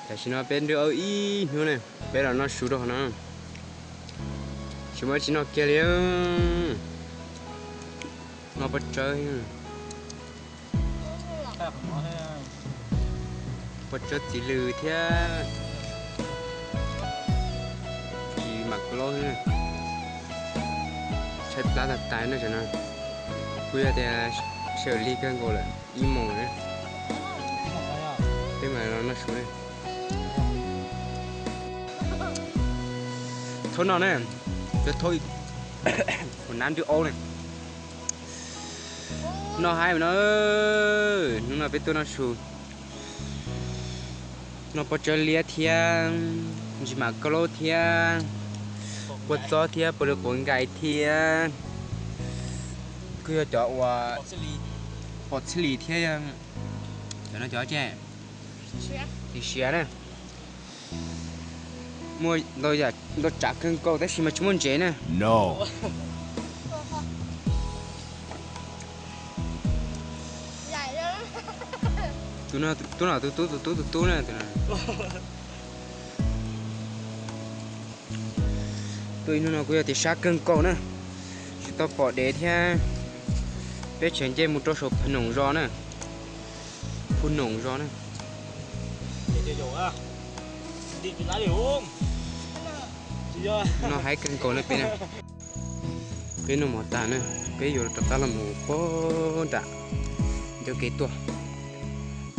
Tam sim no peb nrog ib hnub ne, peb los noj su rau hauv no, tsis muaj dab tsi noj kiag li. Noj pob tsawb, pob tsawb txiv lws thiab tsis mam kab laub, tshaib plab tag tas no. Kuj yog tias sawv lig kawg nkaus lawm, ib moos na, peb mam los noj su na. Thauj no ne, thauj ua nab nrwb aub ne. Noj haib no, hnub no peb tuaj noj su, noj pob tsawb liab thiab ntsis mam kab laub thiab kua txob thiab puas lw quav nkais thiab kuj yog cov uas pom txhij lis thiab cov no cov tsis siav na. Muaj ntau tsav kawg nkaus tab sis mas tsis muaj ntsev na. Tub no, tub tub, tus tub, tus tub, tus tub na. Tuaj ib hnub no kuj yog tias sab kawg nkaus na, tsis tau pom dev thiab. Peb tseem nce mus rau saum Phu Noom zos na, Phu Noom zos na. Noj haib kawg nkaus na peb na. Peb noj mov tas na, peb yuav rov qab los mus pog nram ncauj kev tuaj.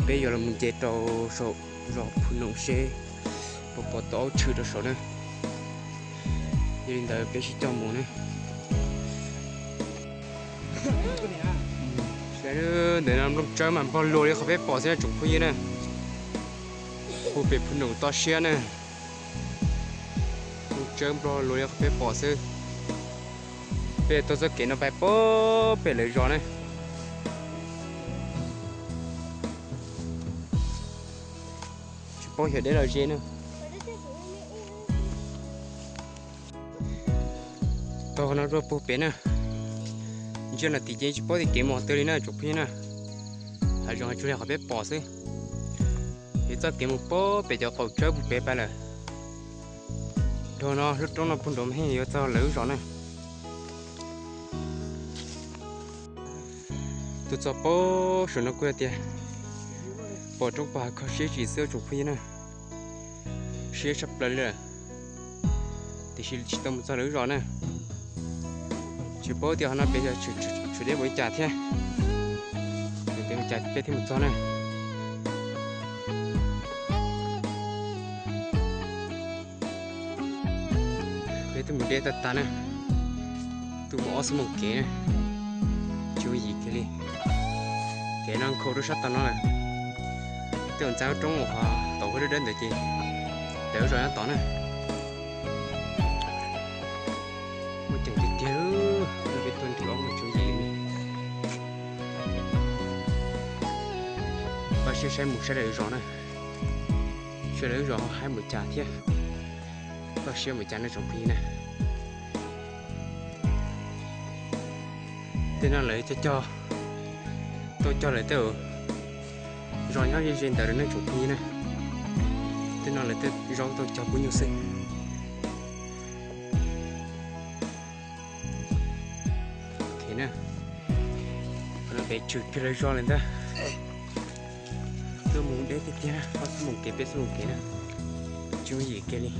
Peb yuav los mus nce rau saum zos Phu Noom seb puas pom tau aub tshwm rau saum na. Yog li ntawd peb sib coj mus na. Ntawm no nplooj tsawb mas nplog luas li qhov peb pom xwb na tsoom phooj ywg na. Hu pem Phu Noom toj siab na. Nplooj tsawb nplog luas li qhov peb pom xwb. Peb tuaj txoj kev no pais pem lawv zos na. Tsis paub xyov deb los ze na. Tog no rau puag pem na. Ntsia no tim ces tsis paub tias kev mus qhov twg li na tsoom phooj ywg na. Hav zoov tsuas yog qhov peb pom xwb. Yog txoj kev mus pem cov qaum tsawb puag pem pais lawm. Dhau no lub roob no puag nraud mas yeej yuav txog lawv lub zos na. Tuaj txog pem saum no kuj yog tias pom roob pem hav kho siab tsis xwb tsoom phooj ywg na. Siab tshaj plaws li lawm, tiam sis tsis tau mus txog lawv lub zos na. Tsis paub tias qhov no pem yog tsum deb npaum li cas thiab, tias ua cas peb thiaj mus txog na. Peb twb mus deb tag tag na, twb mus ob xuab moos kev na, tsis muaj yim kiag li. Kev no nkhaus rau sab tom no lawm, twb ntxeev lub roob uas tau huab dawb dawb ntawd ces lawv lub zos nyob tod na. Muaj ceem tiag tiag, peb tuaj nrhiav ob mus tsis muaj yim li. Pab siab saib mus saib lawv zos na, saib lawv zos haib npaum cas thiab, toj siab npaum cas no tsoom phooj ywg na. Tej no lawv cog cog, tau cog lawv tej zos nyob ze ze ntawd lawm nej tsoom phooj ywg na. Tej no lawv tej zaub tau cog pub nyuj xwb. Ok na, qhov no pem tswm kiag lawv zos lawm ntag. Tuaj mus deb tiag tiag, ob xuab moos kev peb xuab moos kev na, tsis muaj yim kiag li.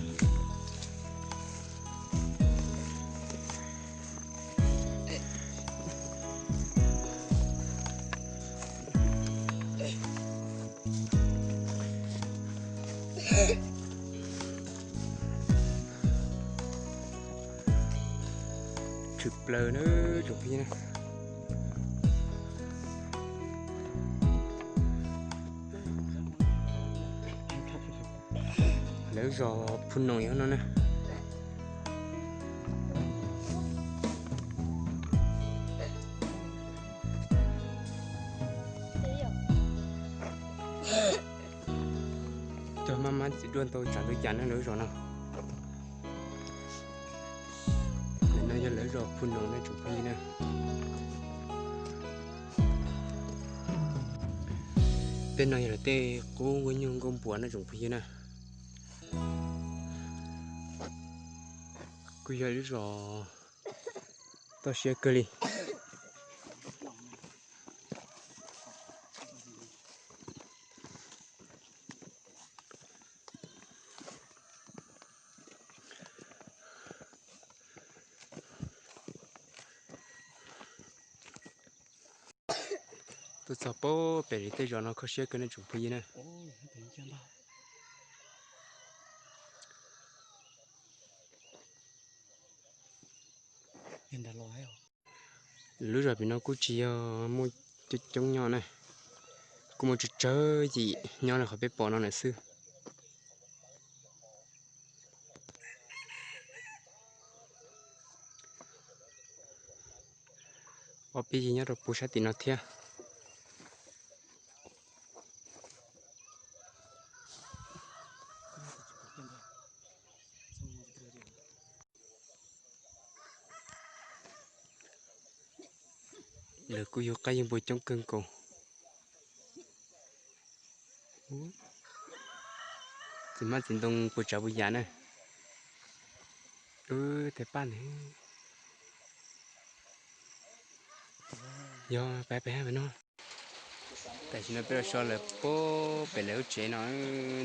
Tshwm plaws na tsoom phooj ywg na. Lawv zos Phu Noom yog no na. Cog maj mab txiv duaj ntau tsam ntau cas na lawv zos no. Ntawm no yog lawv zos Phu Noom na tsoom phooj ywg na. Tej no yog lawv tej qub nkuaj nyuj nkuaj npuas no tsoom phooj ywg na. Kuj yog lub zos toj siab kawg li. Tuaj txog pem li tej zos no kho siab kawg nej tsoom phooj ywg na. Lub zos pem no kuj tsis yog muaj coob nyob na, kuj muaj tsawg tsawg yim nyob li qhov peb pom no lawm xwb. Ob peb yig nyob rau puag sab tim no thiab. Lawv kuj yug qaib yug npua coob kawg nkaus. Txiv hmab txiv ntoo puas tsav puas yam na. Wb tes paj ntawd. Yog peb pem no. Tam sim no peb los so lawm puag pem lawv lub tsev no,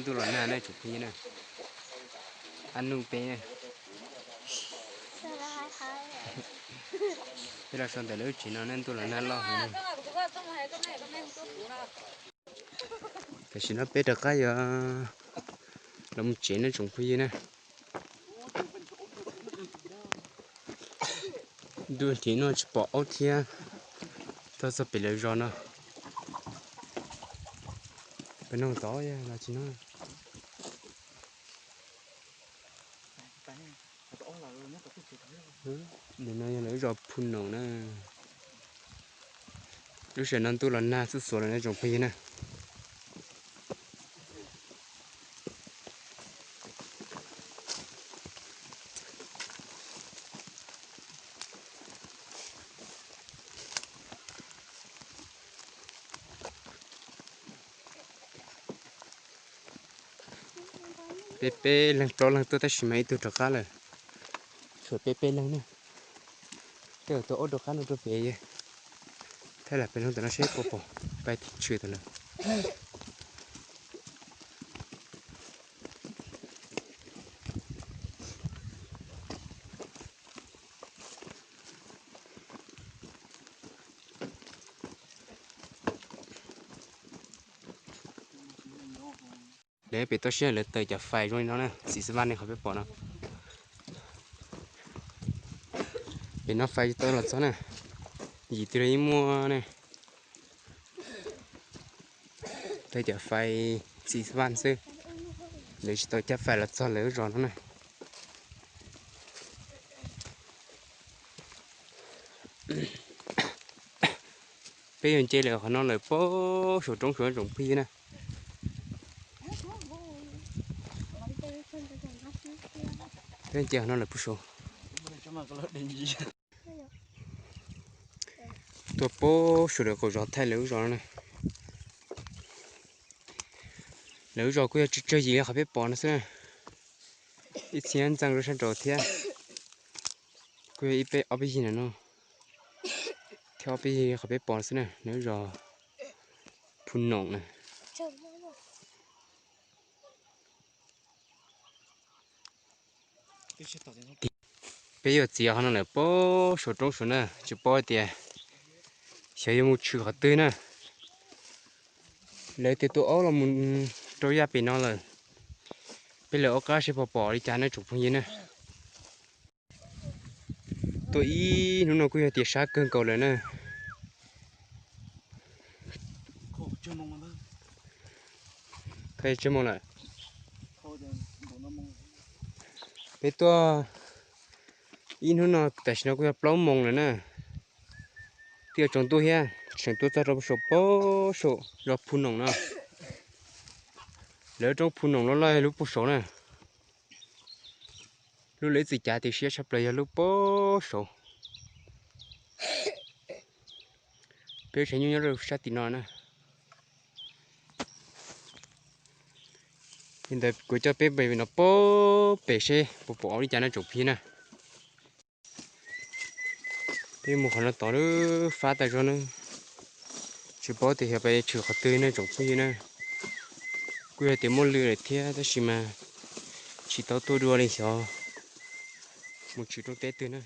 ntuj los nag na tsoom phooj ywg na. Ab nuj peb, peb los so ntawm lawv lub tsev no ne, ntuj los nag loj heev. Tam sim no peb rov qab yuav los mus tsev na tsoom phooj ywg na. Ntuj nrhib no tsis pom aub thiab. Tuaj txog pem lawv zos no. Peb nug tod los tsis nug. Nim no yog lawv zos Phu Noom na. Lub sij hawm no ntuj los nag xuj xuav lawm na tsoom phooj ywg na. Peb peb leeg plaub leeg tuaj tab sis mas ib tug rov qab lawm. Tshuav peb peb leeg na. Tej zaum tus aub rov qab no rau pem. Thaij lam pem leeg tam no seb puas pom, pais tshwm tam lawm. Lawv pem toj siab lawv taws cov fais zoo li no na, xim xab vaj ne qhov peb pom no. Pem no fais tsis tau los txog na, yim twg los yeej muaj ne. Taws cov fais xim xab vaj xwb, lawv tsis tau cab fais los txog lawv lub zos no na. Peb yuav nce lawm qhov no lawm puag saum roob saum tsoom phooj ywg na. Peb nce qhov no lawm puag saud. Tuaj puag saum lawv qaum zos thaij lawv lub zos no na. Lawv lub zos kuj yog tsawg tsawg yim li qhov peb pom no xwb na. Ib txhia ntxeej rau sab nraud thiab. Kuj yog ib peb ob peb yig no thiab, ob peb yig li qhov peb pom xwb na, lawv lub zos Phu Noom na. Peb yuav txiav qhov no lawm puag saum roob saud na, tsis paub tias xyov yuav mus tshwm qhov twg na. Lawv tias tus aub los mus rau yaj pem no lawm. Peb lawv ob qab seb puas pom li cas na tsoom phooj ywg na. Tuaj ib hnub no kuj yog tias sab kawg nkaus lawm na. Kha tsib moos lawm. Peb tuaj ib hnub no tam sim no kuj yog plaub moos lawm na. Twb yuav tsaus ntuj thiab tseem tuaj txog rau puag saum, puag saum zos Phu Noom no. Lawv roob Phu Noom loj loj lub puag saud na. Lub lawv ib txwm cav tias siab tshaj plaws yog lub puag saud. Peb tsev nyuj nyob rau sab tim no na. Li ntawd kuv coj peb pem no puag pem seb puas pom ua li cas na tsoom phooj ywg na. Peb mus qhov no tod lawm, fab tas zog na. Tsis paub tias xyov peb tshwm qhov twg na tsoom phooj ywg na. Kuj yog tias muaj lwm lawm thiab tab sis mas tsis tau tuaj dua li xyov mus tshwm rooj teb twg na.